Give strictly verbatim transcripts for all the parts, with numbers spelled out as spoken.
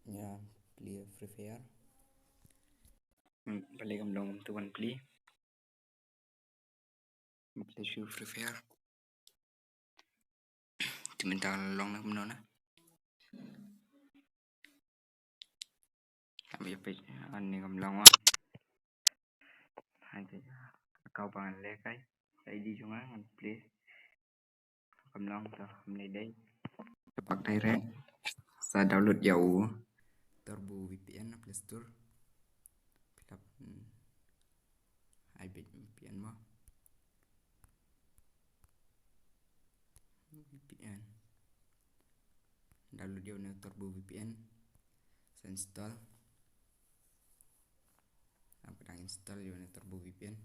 Ïa plie Free Fire. Hmm, balei kam long tu ban plie? Plie shu Free Fire. Te mynta long na kumno na. Kam ïa peit, ani kam long wa. Hai te, kau ba ngan leh kai. Ai di jong nga ngan plie. Kam long to, kam leh dei. Te bak direct. Sa download ïa u Turbo V P N na Play Store. Phi lah, hmm, ai beit V P N mo. V P N. Download ïa u na Turbo V P N. Sa install. Ap dang install ïa u na Turbo V P N.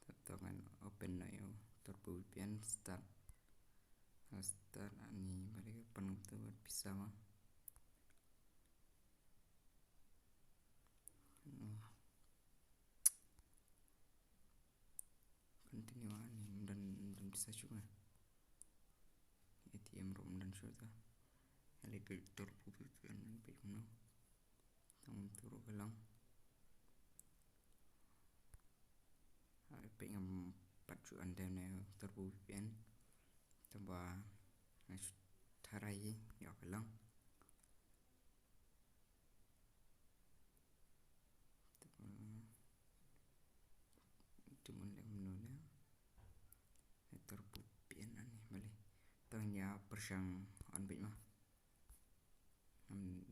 Tato ngan open noh ïa u Turbo V P N, start. Start, ani bari ka pan tu bad pisa ma. Continue, ani ym don, ym don pisa shuh nga. A T M ruh ym don shuh ta. Ale peit Turbo V P N, peit kumno. Tang tu ruh ka long. Ai, peit ngam pat shu on te ne Turbo V P N. Tang ba nga shu tharai ïa ka long. Te mun leh kumno ne. Turbo V P N ani balei. Tang ïa pyrshang on beit ma. Hmm,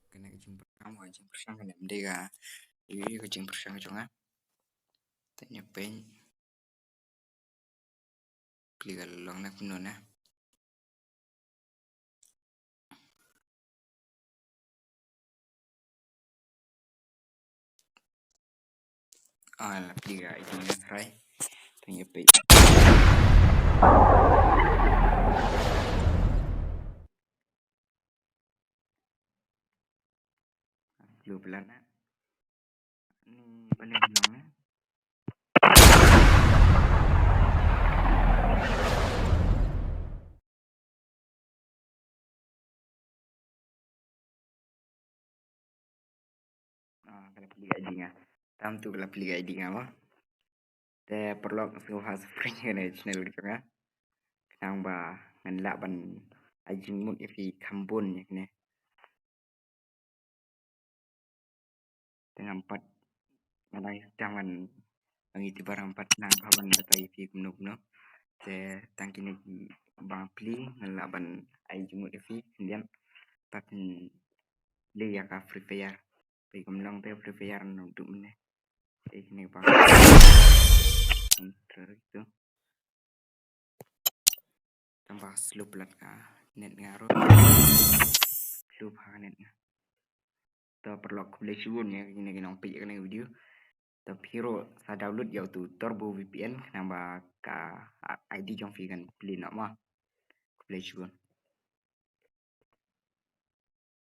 kane ka jingpyrshang, ka jingpyrshang kane ym dei ka, ïa ka jingpyrshang jong nga. Te ïa peit. Plie ka long na kumno na. Ah, la plie ka I D nga try. Tang ïa peit. Blue blood na. Ni paling bilang na. Ah, ka la plie ka I D nga. Tam tu ka la plie ka I D nga mo. Te paralok, sngewbha subscribe ïa kane ka channel ka jong nga. Khnang ba ngan lah ban ai jingmut ïa phi kham bun ïa kane. Te ngam pat, nga dang ïa tang ban, ban ïa tibar ngam pat nang ba ban batai ïa phi kumno kumno. Te tang kine kiba nga plie ngan lah ban ai jingmut ïa phi khyndiat. Pat plie ïa ka Free Fire. Peit kam long te Free Fire naduh mynne. Te kine ba. Enter tu. Tang ba slow palat ka net nga ruh. Slow bha ka net nga. To paralok, khublei shibun ïa kine ki nongpeit ïa kane ka video. To phi ruh sa download ïa utu Turbo V P N khnang ba ka I D jong phi kan plie noh mo. Khublei shibun.